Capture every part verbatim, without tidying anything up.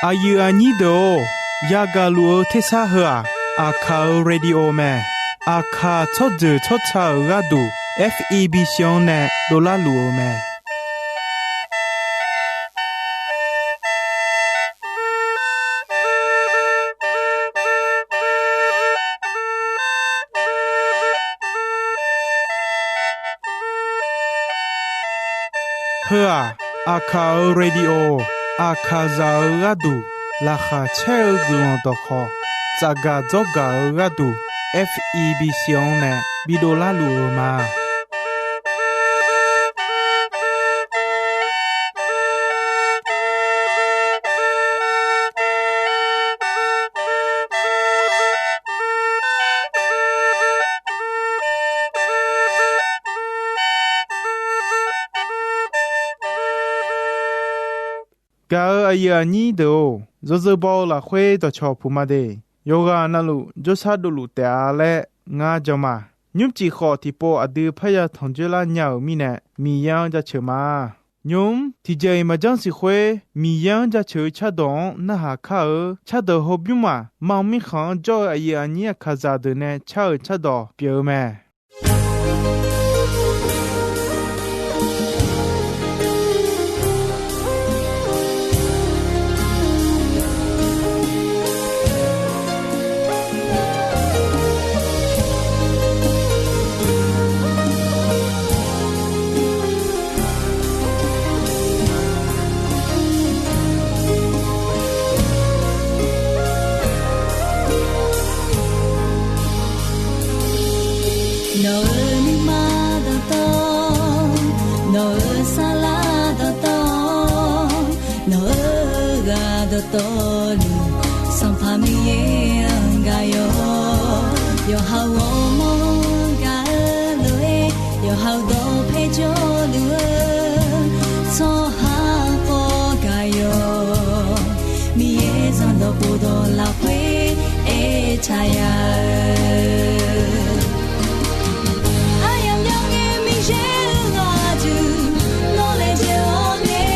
Aqyuif aqnyir deuq-or, yagaq luf-eu tersar heu-aq, Aqkaq-euq radio mae. Aqkaq tsawrjeuq tsawrca-euq gharduq, F E B C-anr nae dovlar luf-eu mae. Heu-aq, Aqkaq-euq radio, Aqkaqzaq-euq gharduq laqkhaq caer-eu guiqlanq dawqkhawq, tsafgaq dzawrgaq-eu gharduq, F E B C-anr nae bidovlar luf-eu ma. Gaq-euq aqyuif aqnyir deuq-or, yawzeu baw-eu lafkhoer dawqcawq puq ma de. Yawqghaq navluf jawrshar dovluf taef-a laer ngar jan ma. Nymrcif khawf tiqpov aqdui parya tanqjoer lar nya-euq mirnae, Miqyaer-anr jaceuq ma. Nymq-mr tiqjeq-iq maqjanr siq khoer, Miqyaer-anr jaceuq-eu cardawq-anr narhaq kar-eu cardawq hawbymr maq, mar mirkhanq-anr jawr-eu aqyuif aqnyir Aqkaqzaq deuq nae car-euq cardawq pyeuf-eu mae. Nawq-euq nuima dawqtawv, nawq-euq sarlar dawqtawv, nawq-euq ghaq dawqtawvluf, Sanqpaq Miqyaer-anr gaq-awq. Yawqha-euq ghawrmawr-anr gaq-eu lof-aer, yawqha-euq dawqpae jawrluf-eu tsawrhaq khawf gaq-awq. Miqyaer zanqdawq khofdawq lafkhoer aertaq ya-eu, aryamq myangae Miqyaer-euq ghaq duq, nawr laejae-awr nae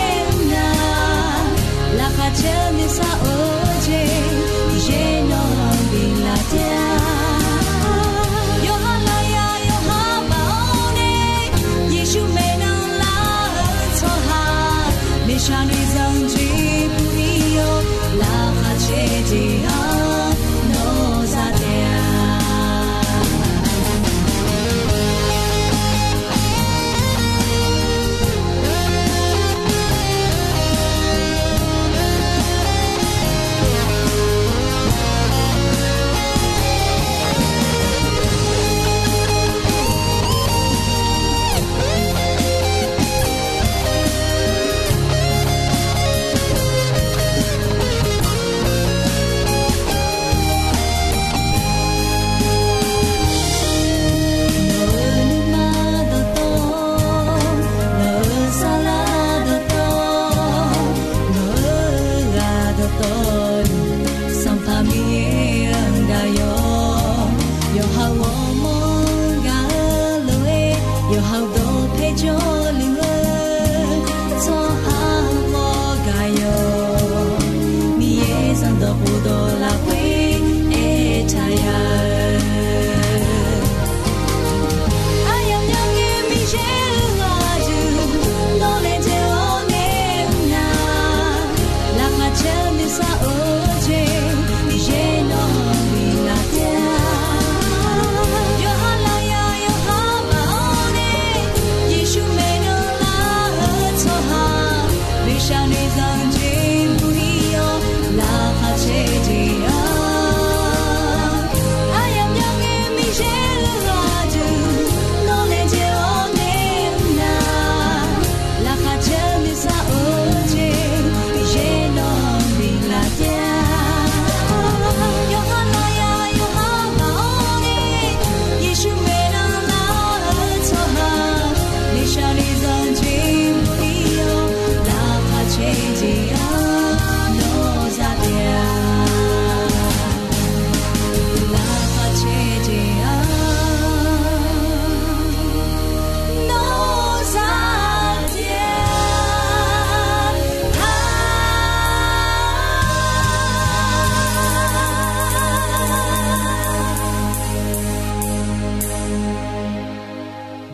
nar, laqkhaq caer-eu nuisar-eu jeq, Miqyaer nawq-anr biflaf taef-a. Yawqha lafyaq yawqha baf-awr nae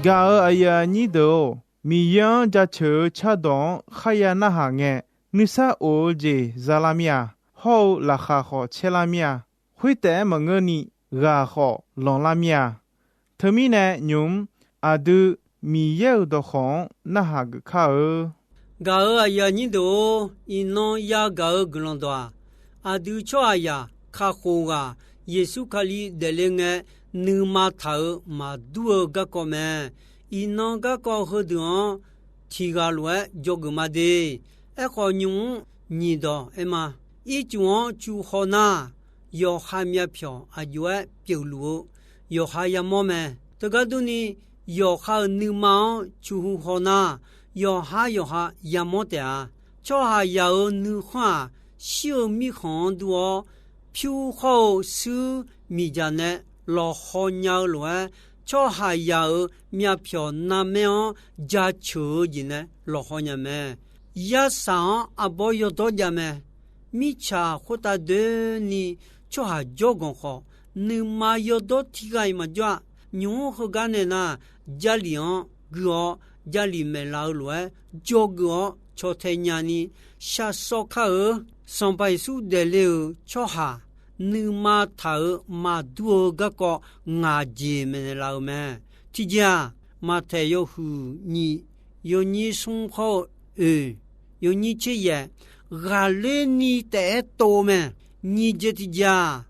Gaq-euq aqyuif aqnyir deuq-or, Miqyaer-anr jaceuq-eu cardawq-anr kharya narhaq ngae, nuisar of-eu jeq za lar mir-a. Hawr-eu laqkhaq khawf caer lar mir-a. Khoertaef-aer maqngeurni, ghaq khawf lanqlar mir-a. Teumirnae nymq-mr aqdui Miqyaer-euq dawqkawq-anr narhaq geuf kar-eu. Gaq-euq aqyuif aqnyir deuq-or, iqnan yagaq-eu guiqlanq dawq-aq, aqdui tsawrhaqzaq kakhof ghaq Yeqsur Kali daefle ngae, nuima taq-euq maqdur-eu garkawv mae. Iqnan garkawv heudeuq-anr tiq ghaq lof-aer dzawgeuf ma de. Aerkhawf, nymq-mr nyiq dawq aer ma. Ircuf-anr cu haw nar, yawqha myavpyawq aq jov-aer pyeufluf-eu yawqha yamawr mae. Teugar durni, yawqha-euq nuima-anr cu hu haw nar, yawqhar yawqha yamawr taef-a. Tsawrhaqzaq-euq nuikhanr-aq, shir-eu mirkhanq-anr dur-awr, pyur khawr-eu shuir miqdzaq nae lawqhaw nya-eu lof-aer, tsawrhaqzaq-euq myavpyawq narmaer-anr jaceuq-eu jeq nae lawqhaw nya mae. Yarsaq-anr arbawr yawdawr jav mae. Mirtsaq khoertav doeni tsawrhaq jawrganq khawf, nuima yawdawr tiq ghaq-iq maqjawr-a. Nymq-mr heugar nae nar, Jarlif-anr gui-awr, Jarlif maeqlaf-eu lof-aer dzawgeuf-awr caw tae nyani shar sawr kar-eu. Sanqpaq Yeqsur daefle-euq tsawrhaq nuima taq-euq maqdur-eu garkawv ngaq jeq maeqnaeq laf-euq mae. Tiqjeq-aq, Maqtaeq yawhuiq nyiq, yawnyir smr khawr-eu oeq, yawnyir tser yaef, ghaqler ni taef-aer tov mae. Nyiq jeq tiqjeq-aq,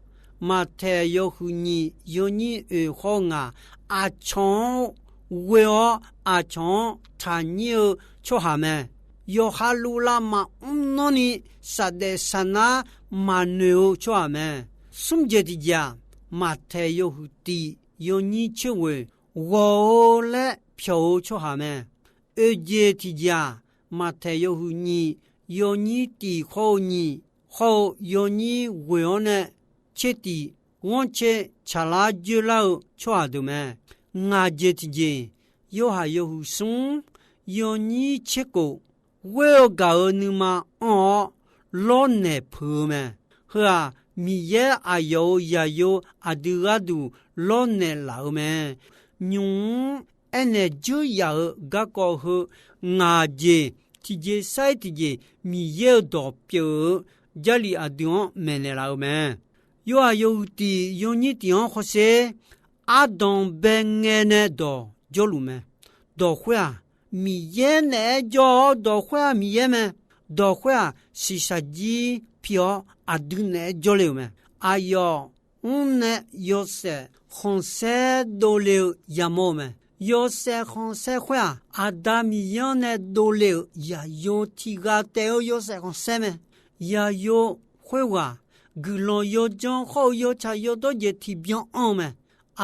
Maqtaeq yawhuiq nyiq, yawnyir oeq khawr-eu ngaq, aqcawq-anr ghoe-awr aqcawq-anr taqnyir-eu tsawrhaq mae. Yawqha luvlav maqmr nanrni, saqdaef saqnar maqnoeq-eu tsawrhaq mae. Smr jeq tiqjeq-aq, Maqtaeq yawhuiq tiq, yawnyir tser ghoeq, ghawq-eu laer pyawq-eu tsawrhaq mae. Oeq jeq tiqjeq-aq, Maqtaeq yawhuiq nyiq, yawnyir tiq khawr-eu nyiq, khawr-eu yawnyir ghoeq-awr nae tser tiq ghanrcae tsaqlar joerlar-eu tsawrhaq deuq mae. Ngaq jeq tiqjeq, Yorhaq yawhuiq smr, yawnyir tser kof, ghoer-eu gaq-euq nuima anr-awr lawrnaeq peuq-eu mae. Heu-aq, Miqyaer aqyawf-euq zaqyo aqdui gharduq lawrnaeq laf-eu mae. Nymq-mr aernaeq dzeur yaf-euq garkawv heu ngaq jeq tiqjeq sar-ir tiqjeq Miqyaer-euq dawq pyeuf-eu Jarlif aqdui-anr maeqnaeq laf-eu mae. Yorhaq yawhuiq tiq yawnyir tiq-anr hawsher, ardanq bae ngae nae dawq jawrluf mae. Dawq khoer-aq, Miqyaer naeq-aer jawr-awr, dawq khoer-aq Miqyaer mae. Dawq khoer-aq, shiqshaq jir pi-awr aqdui naeq-aer jawrle-euq mae. Aqyawf mr nae yawshaef khanqsaer dovle-eu yamawr-eu mae. Yawshaef khanqsaer khoer-aq, Aqda Miqyaer-anr nae dovle-euq zaqyo tiq ghaq taef-eu yawshaef khanqsaer mae. Zaqyo khoerghaq guiqlanq yawdzanr khawr-eu yawtsaq yawdawr jeq tiqbyan anr-eu mae.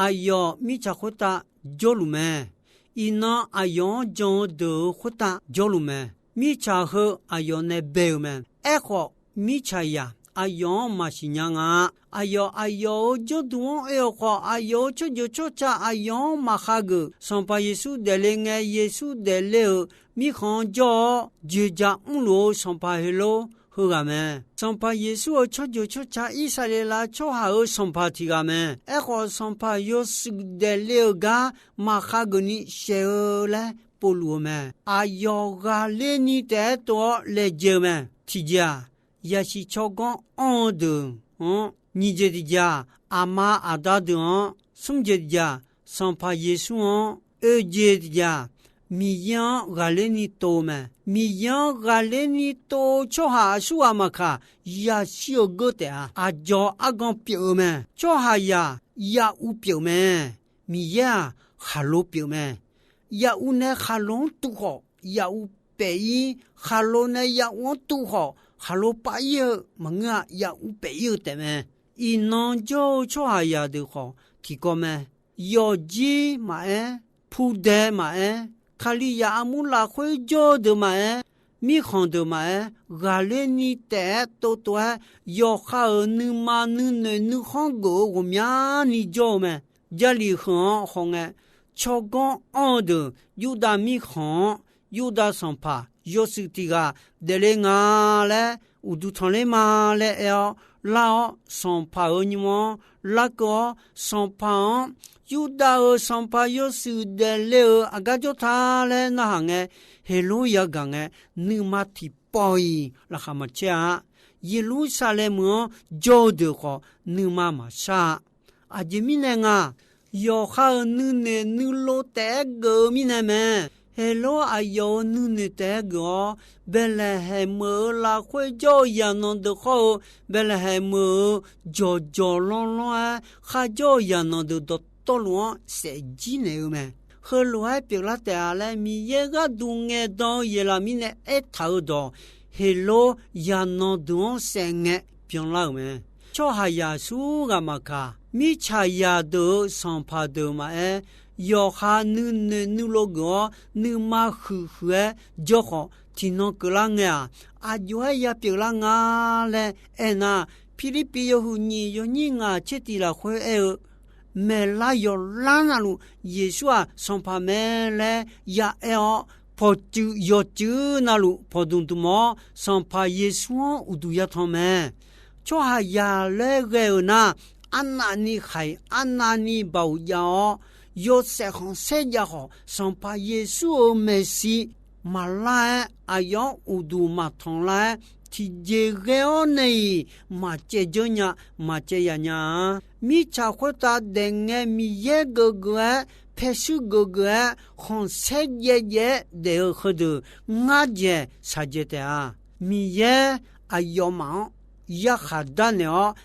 Aqyawf mirtsaq khoertav jawrluf mae. Iqnan aqyawf-anr jan-eu deuq-euq khoertav jawrluf mae. Mirtsaq heu aqyawf nae bae-eu mae. Aerkhawf, mirtsaqzaq aqyawf-anr maqsiq nya nga. Aqyawf, aqyawf-euq jawrduq-anr oe-awq khawf, aqyawf-euq tsawrjeuq tsawrca aqyawf-anr maqkhageuf. Sanqpaq Yeqsur daefle ngae, Yeqsur daefle-euq mirkhanq-anr jawr-awr, joeqjaq mrluf-eu Sanqpaq Heqlor heughaq mae. Sanqpaq Yeqsur-euq tsawrjeuq tsawrca Irsaqleqlav tsawrhaq-euq sanqpaq tiq ghaq mae. Aerkhawf, sanqpaq yawshuif daefle-euq gar maqkhageuf ni shaeq-eu laer povluf-eu mae. Aqyawf ghaqler ni taef-aer tov-awr laejae-eu mae. Tiqjeq-aq, yasiq tsawrganr anr-eu deuq-anr, nyiq jeq tiqjeq-aq, aqma aqda deuq-anr, smr jeq tiqjeq-aq, Sanqpaq Yeqsur-anr, oe jeq tiqjeq-aq, Miqyaer-anr ghaqler ni tov-eu mae. Miqyaer-anr ghaqler ni tov-eu tsawrhaq aqsurghaq maqkaq, yashir-eu geur taef-a. Aqdzawq argan pyeuf-eu mae. Tsawrhaqzaq yahuv pyeuf mae. Miqyaer-aq, khaqlo pyeuf mae. Yahuv nae khaqlo-anr tuv khawf, yahuv paef-ir, khaqlo nae yahuv-anr tuv khawf, khaqlo pav-ir-eu maqngeur-a, yahuv paef-ir-eu taefmae. Iqnan jawr-eu tsawrhaqzaq deuq khawf tiqkawv mae. Yawfjir maqaer, pudae maqaer, Kalizaq armur lafkhoer jawr-eu deuq maqaer, mirkhanq deuq maqaer, ghaqler ni taef-aer tov tov-aer, yawqha-euq nuima nuinoeq nuikhanr geuf-eu ghawqmyani jawr-eu mae. Jarlif heu-anr hawngae, tsawrganr anr-eu deuq Yurdav mirkhanq-anr, Yurdav sanqpaq yawshuif tiq ghaq daefle nga laer uqduq tanqler ma laer aer-awr lar-awr, sanqpaq-euq nymr-anr larkeuv-awr, sanqpaq-anr Yurdav-euq sanqpaq yawshuif daefle-euq aqgar jawr ta laer narhaq ngae, Heqlor yagaq ngae, nuima tiqpawf-iq laqkhaq maqcaer-a. Yeqlursaqlaeq meuq-anr jawr-eu deuq khawf, nuima maqshar-a. Aqjeq mirnae nga, yawqha-euq nuinoeq nuilov taef-aer geuf-eu mirnae mae. Heqlor aqyawf-euq nuinoeq taef-aer geuf-awr, Baeqlaeqhaeq meuq-euq lafkhoer jawr-eu zaqnanq deuq khawr-eu, Baeqlaeqhaeq meuq-euq jawqjawq lanrlanr-aer kharjawr-eu zaqnanq deuq dawqtawvluf-anr saefjir naeq-eu mae. Heulof-aer pyeuflar taef-a laer Miqyaer gharduq ngaeqdan-eu Yeqlaqmir nae aertaq-eu dawq, Heqlor zaqnanq deuq-anr saef ngae byanlar-euq mae. Tsawrhaqzaq aqsur ghaq maqkaq, mirtsaqzaq deuq-euq sanqpaq deuq maqaer, yawqha nuinoeq nuilov geuf-awr nuima huiqhuiq-aer jawr khawf, tiqnan keuvlar ngae-aq, aqjox-aer yapyeuflar nga laer aernar, Pirlirpiv yawhuiq nyiq yawnyir ngaq tser tiq lafkhoer aer-eu, maeqlar yawqlar navluf Yeqsur-aq sanqpaq mae laer yaaer-awr, pawqtsuif yawqtsuif navluf pawqdmq dmq-awr, sanqpaq Yeqsur-anr uqduq yatanq mae. Tsawrhaqzaq laer ghae-euq nar, arnavni khaiq arnavni baoq jav-awr, yawshaef khanqsaer jav khawf, sanqpaq Yeqsur-euq maeqshi maqlar-aer, aqyawf-anr uqduq maqtanq lar-aer, tiqjeq ghae-awr nae-iq maqcaev dzeur nya, maqcaev yaf nya-a. Mirtsaq khoertav daefngae Miqyaer geufgeuf-aer, paershuir geufgeuf-aer, khanqsaer jaev jaev-aer daef-eu heudeuq ngar dzaeq shaqdzaeq taef-a. Miqyaer aqyawfmaf-anr yarkhaq darnaeq-awr,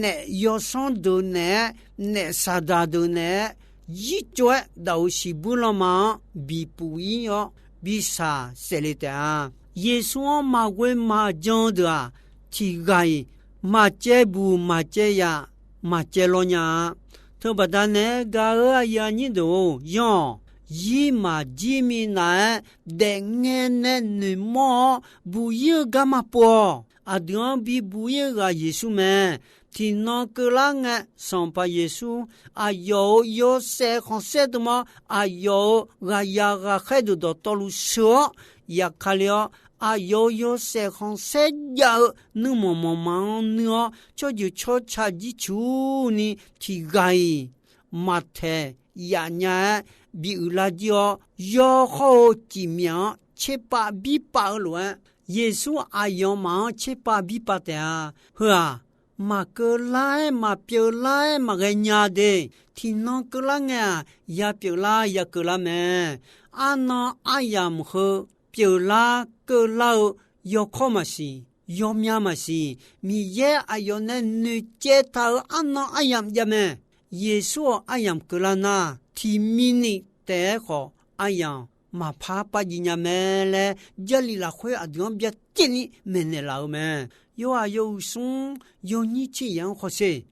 naef yawsanr deuq naeq-aer, naef saqdaq deuq naeq-aer, yirtsov-aer daq-euq siqbuir lanma-anr bipuf-ir-awr, bishaq saefle taef-a. Yeqsur-anr maqghoe maqjan-eu deuq-aq, tiqghaq-iq maqcaev buq maqcaev yaf maqcaev law nya-a. Teubaqda naeq-aer gaq-eu aqyuif aqnyir deuq-or, yanr-awq. Zir maqjir minav-aer daefngae nae noeqmawr-awr buq-ir-eu garma pov-awq. Aqdui-anr bibuq-ir-eu ghaq Yeqsur mae. Tiqnan keuvlar ngae, sanqpaq Yeqsur aqyawf-euq yawshaef khanqsaer dm-awr, aqyawf-euq ghaqzaq ghaqkhaer deuq dawqtawvluf sheu-awr, yaqkale-awr, aqyawf-euq yawshaef khanqsaer jav-eu nuirmanq manqma-anr nuir-awr, tsawrjeuq tsawrca jircuf ni tiqghaq-iq maqtaeq yaf nya-aer bi uiqlar jir-awr, yawr hawr-eu cifmyaq-anr tserpav birpav-eu lof-aer, Yeqsur aqyawfmaf-anr tserpav birpav taef-a. Heu-aq, maqkeuv lar-aer maqpyeuf lar-aer maqghae nya de. Tiqnan keuvlar ngae-aq, yapyeuf lar yakeuv lar mae. Arnan aryamq heu pyeuflar keuvlar-eu yawkawr maqsiq, yawmya maqsiq, Miqyaer aqyawf nae noeqcaev taq-euq arnan aryamq jav mae. Yeqsur-euq aryamq keuvlar nar, tiq minit taef-aer khawf aryamq maqpar pav jiv nya mae laer, Jarlif lafkhoer aqdui-anr byacaevni maeqnaeq laf-eu mae. Yawhaq yawhuiq smr yawnyir tser yaf-anr hawsher.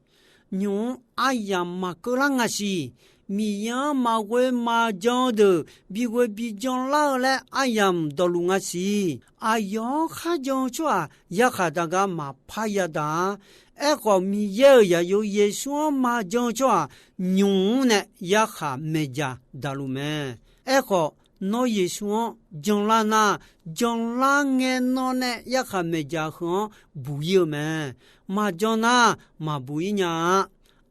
Nymq-mr aryamq maqkeuv lar nga siq. Miqyaer-anr maqghoe maqjan-eu deuq bighoe bijan lar-eu laer aryamq dawqluf nga siq. Aqyawf-anr kharjan-eu tsawrhaq yarkhaq daqgar maqpar yadaq-a. Aerkhawf, Miqyaer-euq zaqyo Yeqsur-anr maqjan-eu tsawrhaq nymq-mr nae yarkhaq maeqdzaq daqluf mae. Aerkhawf, nawr Yeqsur-anr janlar nar, janlar ngae nawr nae yarkhaq maeqdzaq heu-anr buq-ir-eu mae. Maqjan nar, maqbuq-ir nya-a.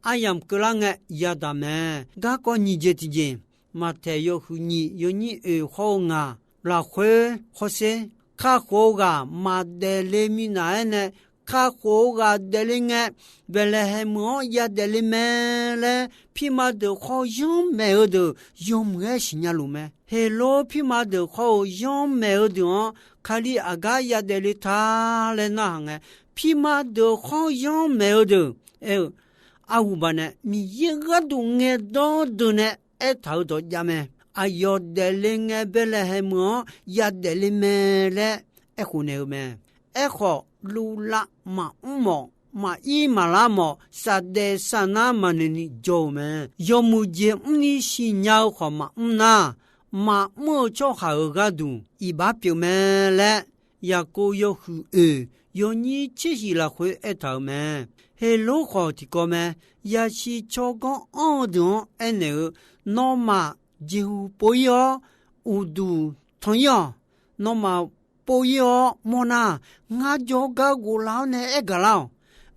Aryamq keuvlar ngae yadaq mae. Garkawv nyiq jeq tiqjeq, Maqtaeq yawhuiq nyiq yawnyir oeq hawr-eu ngaq lafkhoer hawsher. Kakhof-eu ghaq maqdaef le minav-aer nae, kakhof-eu ghaq daefle ngae, Baeqlaeqhaeq meuq-anr yadaef le mae laer, pirma deuq khawr yanrmaeq-eu deuq yawmuiq-aer siqnya luf mae. Heqlor pirma deuq khawr-eu yanrmaeq-eu deuq-anr Kali aqgar yadaef le ta laer narhaq ngae, pirma deuq khawr yanrmaeq-eu deuq aer-eu, arhuba nae Miqyaer gharduq ngaeqdan deuq nae aertaq-eu dawq jav mae. Aqyawf daefle ngae Baeqlaeqhaeq meuq-anr yadaef le mae laer aerkhof naeq-eu mae. Aerkhawf, luvlav maqmr mawf, maqir maqlar mawf, saqdaef saqnar maqnoeq ni jawr-eu mae. Yawmuiq jeq mrni siqnya-eu khawf maqmr nar, maqmr-eu tsawrhaq-euq gharduq iqbax pyeuf mae laer, Yaqkov yawhuiq oeq yawnyir tser shiq lafkhoer aertaq-euq mae. Heqlor khawf tiqkawv mae. Yasiq tsawrganr anr-eu deuq-anr aernaeq-eu, nawmaf jeqhuq pov-ir-awr, uqduq tan-ir-awq. Nawmaf pov-ir-awr mawrnar, ngar jawrgar ghoflar-awr nae aer gaqlar-awq.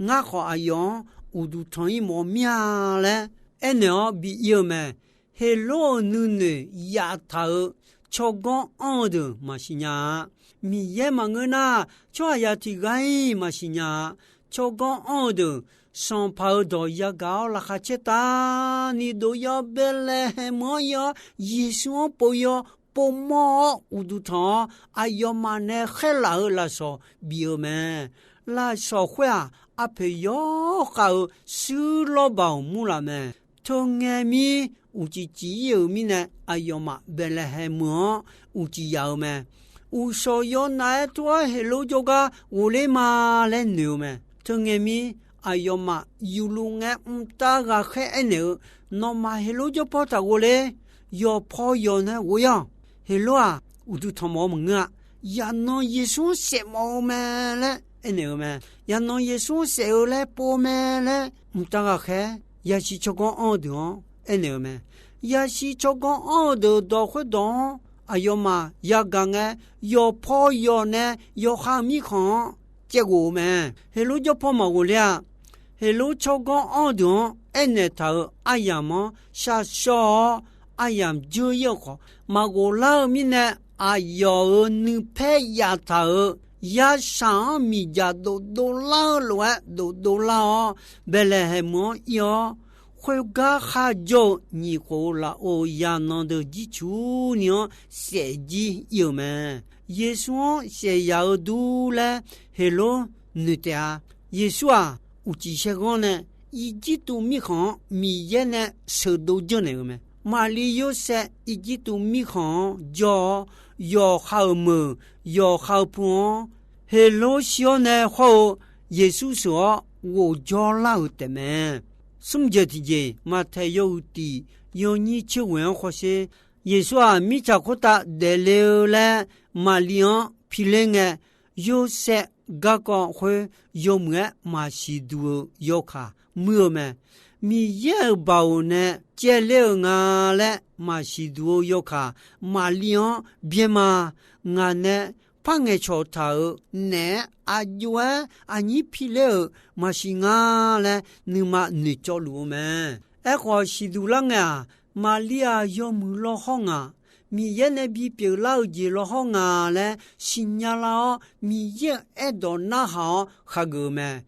Ngar khawf aqyawf-anr uqduq tanq-ir mawf mir-a laer aernaeq-awr bi ir-eu mae. Heqlor-euq nuinoeq yaftaq-euq tsawrganr anr-eu deuq maqsiq nya-a. Miqyaer maqngeur nar, tsawrhaqzaq tiqghaq-iq maqsiq nya-a. Tsawrganr anr-eu deuq, sanqpaq-euq dawq yagaq-awr laqkhaq caertavni dov-ir-awr, Baeqlaeqhaeq meuq-anr ir-awr, Yeqsur-anr pov-ir-awr, povmawr-awr uqduq tanq-awr, aqyawfmaf nae khaerlaf-euq lafsawq bif-eu mae. Lafsawq khoer-aq, arpoeq yawkhav-eu suirlawrbaq-euq murlaf mae. Teungae mir uqcif cif-ir-euq mirnae, aqyawfmaf Baeqlaeqhaeq meuq-anr uqcif yaf-eu mae. Uqshawq yawnav-aer tur-awr Heqlor jawrgar ghofler ma laer noeq-eu mae. Teungae mir aqyawfmaf yufluf ngae mqtav ghaqkhaer aernaeq-eu, Nawmaf Heqlor jawrpaw taq ghofler. Yawqpaw yawq nae ghof-ir-awq. Heqlor-aq, uqduq tanq mawf-eu maqngeur-a. Yaqnan Yeqsur-anr saef mawf-eu mae laer aernaeq-eu mae. Yaqnan Yeqsur-anr saef-eu laer pov-eu mae laer mqtav ghaqkhaer yasiq tsawrganr anr-eu deuq-anr aernaeq-eu mae. Yasiq tsawrganr anr-eu deuq dawq khoerdawq-anr aqyawfmaf yagaq ngae, yawqpaw yawq nae yawqha-euq mirkhanq-anr caevghof-eu mae. Heqlor jawrpaw maqghof ler-a. Heqlor tsawrganr anr-eu deuq-anr aernaeq taq-euq aryamq-anr shar shawr-awr, aryamq dzeur-ir-eu khawf maqghof lar-eu mirnae, aqyawf-euq nuipaer yaftaq-euq yarsaq-anr miqdzaq dofdov lar-eu lof-aer dofdov lar-awr, Baeqlaeqhaeq meuq-anr ir-awr, khoergar kharjawr-eu nyiq khof-eu lafov-euq yaqnan deuq jircuf ni-anr saefjir ir-euq mae. Yeqsur-anr saef yaf-eu dur laer Heqlor noeq taef-a. Yeqsur-aq, uqcif saerghanr nae Irjirtuv mirkhanq-anr Miqyaer nae sheuqdov janrnaeq-euq mae. Maqli Yorsaev Irjirtuv mirkhanq-anr jawr-awr, yawqha-euq meuq, yawqha-eu pu-anr, Heqlor shir-awr nae hawr-eu Yeqsur sheuq-awr ghof jawrlar-euq taefmae. Smr jeq tiqjeq, Maqtaeq yawhuiq tiq yawnyir tser ghoeq-anr hawsher. Yeqsur-aq, mirtsaq khoertav daefle-eu laer Maqli-anr piler ngae, Yorsaev garkawv khoer yawmuiq-aer maqsiq duq-eu yawkaq muir-eu mae. Miqyaer-euq baoq nae caevler-euq nga laer maqsiq duq-eu yawkaq Maqli-anr byaer ma. Ngaq nae par ngaeqcawq taq-euq naeq-aer aqjox-aer aqnyir piler-euq maqsiq nga laer nuima noeqcawv luf-eu mae. Aerkhawf, siqduq lar ngae-aq, Maqli-aq yawmuiq lawhawr ngaq, Miqyaer nae bipyeuf lar-eu jeq lawhawr nga laer siqnya lar-awr, Miqyaer-euq aerdawq narhaq-awr khageuf-eu mae.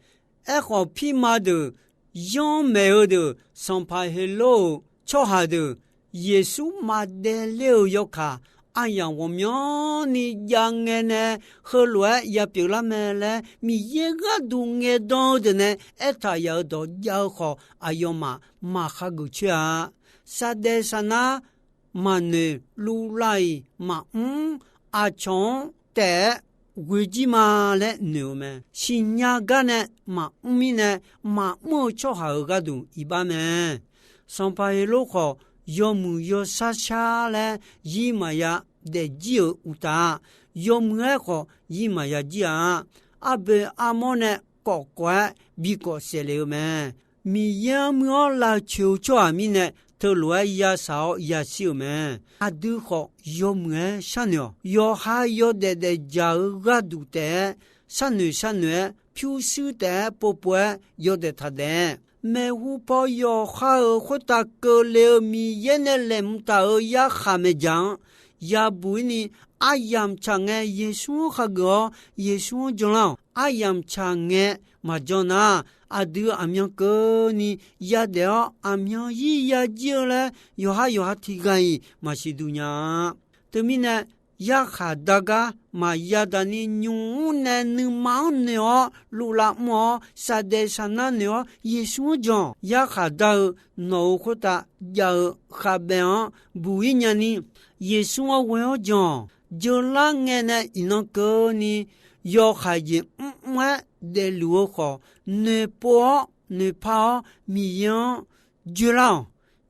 Aerkhawf, pirma deuq, yanr maeq-eu deuq, sanqpaq Heqlor-euq tsawrhaq deuq, Yeqsur maqdae ler-euq yawkaq aryamq ghawqmyanrni jav ngae nae, heulof-aer yapyeuf lar mae laer Miqyaer gharduq ngaeqdan-eu deuq nae aertaq yaf-euq dawq jav-eu khawf, aqyawfmaf maqkhageuf coer-a. Saqdaeq saqnar maqnoeq, luvlav-iq maqmr, aqcawq-anr taef-aer ghoe jir ma laer noeq-eu mae. Siqnya gar nae maqmr mirnae, maqmr-eu tsawrhaq-euq gharduq iqbax mae. Sanqpaq Heqlor khawf, yawmuiq yawshar shar laer zir maqya daefjir-euq uqtaf, yawmuiq-aer khawf zir maqya jir-a. Arboeq armawr nae kawf kawf-aer bikawf saef lef-eu mae. Miqyaer-anr muir-awr lavcoeq-eu tsawrhaq mirnae, teulof-aer yashaq-awr yashir-euq mae. Aqdui khawf yawmuiq-aer sharnoeq-awq. Yawqha yawdaef daefdzaq-eu gharduq taef-aer sharnoeq sharnoeq-aer, pyurshuir taef-aer povpov-aer yawdaef taqdaef. Maeqhu paw yawqha-euq khoertav keuvle-eu Miqyaer nae laeqhmq taq-euq yarkhaq maeqdzaq-anr yabuq-ir ni, aryamq tsaq ngae Yeqsur-anr khageuf-awr Yeqsur-anr janlar-awq. Aryamq tsaq ngae maqjan nar, aqdui aqmyan keuvni yadaef-awr aqmyan zir yajir-eu laer yawqha yawqha tiqghaq-iq maqsiq duq nya-a. Teumirnae, yarkhaq dar gar maqya daq ni nymq mr nae nuima-anr noeq-awr luvlav mr-awr, saqdaeq saqnar noeq-awr Yeqsur-anr jan-awq. Yarkhaq dar-eu nawq-euq khoertav jav-eu khavbaev-anr buq-ir nyani, Yeqsur-anr ghoe-awr jan-awq. Jeular ngae nae iqnan keuvni yawkhaeq jeq mrmr-aer daefluf-eu khawf, noeqpov-awr noeqpar-awr Miqyaer-anr joelar-awq.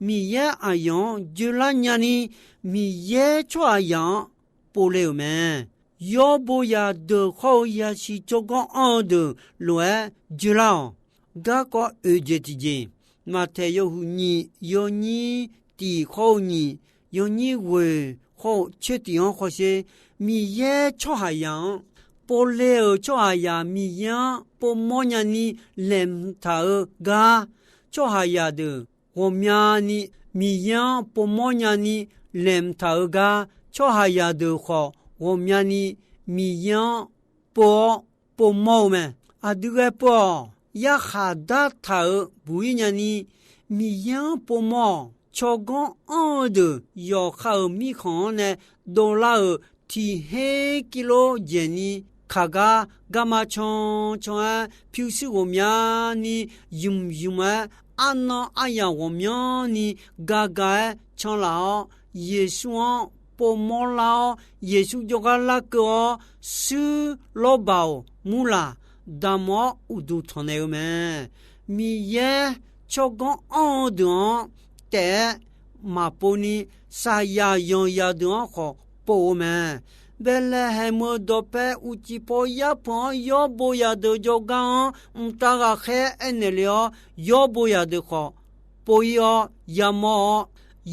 Miqyaer aqyawf-anr joelar nyani, Miqyaer tsawrhaqzaq-anr povle-euq mae. Yawr bo zaqdeuq khawr-eu yasiq tsawrganr anr-eu deuq lof-aer joelar-awq. Garkawv oeq jeq tiqjeq, Maqtaeq yawhuiq nyiq yawnyir tiq khawr-eu nyiq, yawnyir ghoeq hawr-eu tser tiq-anr khawsher. Miqyaer tsawrhaqzaq-anr povle-euq tsawrhaqzaq Miqyaer-anr povmawr nyani laeqhmq taq-eu gar, tsawrhaqzaq deuq ghawqmyani Miqyaer-anr povmawr nyani laeqhmq taq-eu gar, tsawrhaqzaq deuq khawf ghawqmyani Miqyaer-anr pov-awr povmawr-eu mae. Aqdui ghae pov-awq. Yarkhaq dartaq-euq buq-ir nyani Miqyaer-anr povmawr-awq. Tsawrganr anr-eu deuq yawqha-euq mirkhanq-anr nae dovlar-euq tiq her kirlor dzaeqni kaq gar garma can can-aer pyurshuir ghawqmyani zmq zmq-aer arnan aryamq ghawqmyanrni ga ga-aer canlaf-awr, Yeqsur-anr povmawr lar-awr, Yeqsur jawrgar larkeuv-awr, shuir lawrbaq-awq murlaq damq-awr uqduq tanqnaeq-eu mae. Miqyaer tsawrganr anr-eu deuq-anr taef-aer maqpov ni, saqyaq yanqzaq deuq-anr khawf pov-eu mae. Baeqlaeqhaeq meuq dawqpae uqcif paw yarpeuq-anr yawrbo zaqdeuq jawrgar-anr mqtav ghaqkhaer aernaeq le-awr, yawrbo zaqdeuq khawf pov-ir-awr yamawr-awr,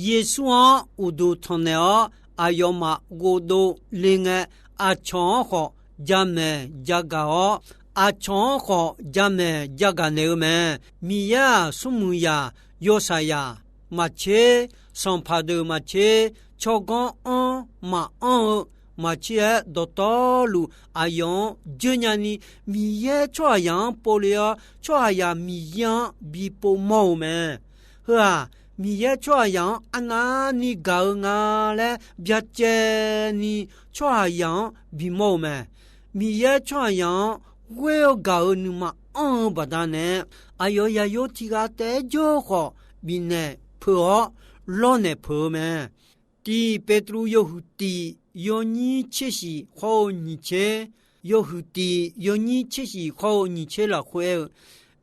Yeqsur-anr uqduq tanqnaeq-awr, aqyawfmaf ghofdov le ngae, aqcawq-anr khawf jamaeq jagaq-awr, aqcawq-anr khawf jamaeq jagaq naeq-eu mae. Miqyaer-aq, smrmuiq zaq, yawshaq zaq maqtser, sanqpaq deuq maqtser, tsawrganr anr maqanr-eu maqtser-aer, dawqtawvluf aqyawf-anr dzeur nyani, Miqyaer tsawrhaqzaq-anr pov le-awr, tsawrhaqzaq Miqyaer-anr bi povmawr-eu mae. Heu-aq, Miqyaer tsawrhaqzaq-anr arnavni gaq-eu nga laer byacaevni tsawrhaqzaq-anr bimawr-eu mae. Miqyaer tsawrhaqzaq-anr ghoer-eu gaq-euq nuima anr-eu baqdanae, aqyawf yaqyo tiq ghaq taef-aer jawr-eu khawf, bifnaeq peuq-awr lawrnaeq peuq-eu mae. Tiq Beqtuvluv yawhuiq tiq yawnyir tser shiq khawr-eu nyiq tser, yawhuiq tiq yawnyir tser shiq khawr-eu nyiq tser lafkhoer aer-eu,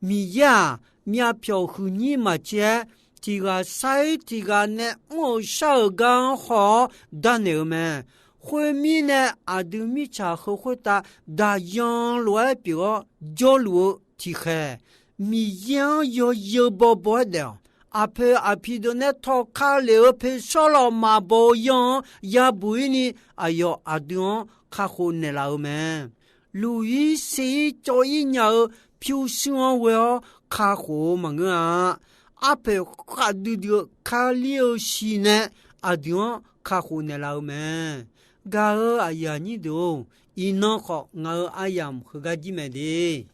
Miqyaer-aq, myavpyawq huiqnyir maqtser-aer, tiq ghaq sar-ir tiq ghaq nae mr-euq shar-euq gar-anr haw-awr darnaeq-eu mae. Khoermirnae, aqdui mirtsaq heu khoertav daqyan lof-aer pyeuf-awr jawrluf-eu tiqkhaeq, Miqyaer-anr yawzeu bawbaw-aer daef-awq. Aqpoeq aqpi deuq nae tawqka lef-eu poeshawr lawq maqbaw-eu yanr-anr yabuq-ir ni, aqyawf aqdui-anr kakhof naeqlaf-eu mae. Luq-ir se-ir cawv-ir nya-eu pyurshuir-anr ghoe-awr kakhof-eu maqngeur-a. Arpoeq khavdui dui-eu Kali-eu shiq nae aqdui-anr kakhof naeqlaf-eu mae. Gaq-euq aqyuif aqnyir deuq-or, iqnan khawf ngaq-euq aryamq heugar jir mae de.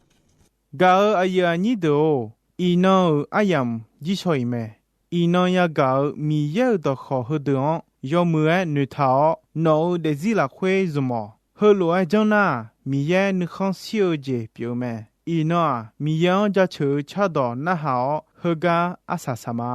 Gaq-euq aqyuif aqnyir deuq-or, iqnan-euq aryamq jir shaw-iq mae. Iqnan yagaq-euq Miqyaer-euq dawqkawq heudeuq-anr yawmuiq-aer noeqtaq-awr, nawq-euq daefzir lafkhoer zmq-awq. Heulof-aer janr nar-aq, Miqyaer nuikhanr shir-eu jeq pyeuf-eu mae. Iqnan-aq, Miqyaer-anr jaceuq-eu cardawq narhaq-awr, heugar arsaq saq ma.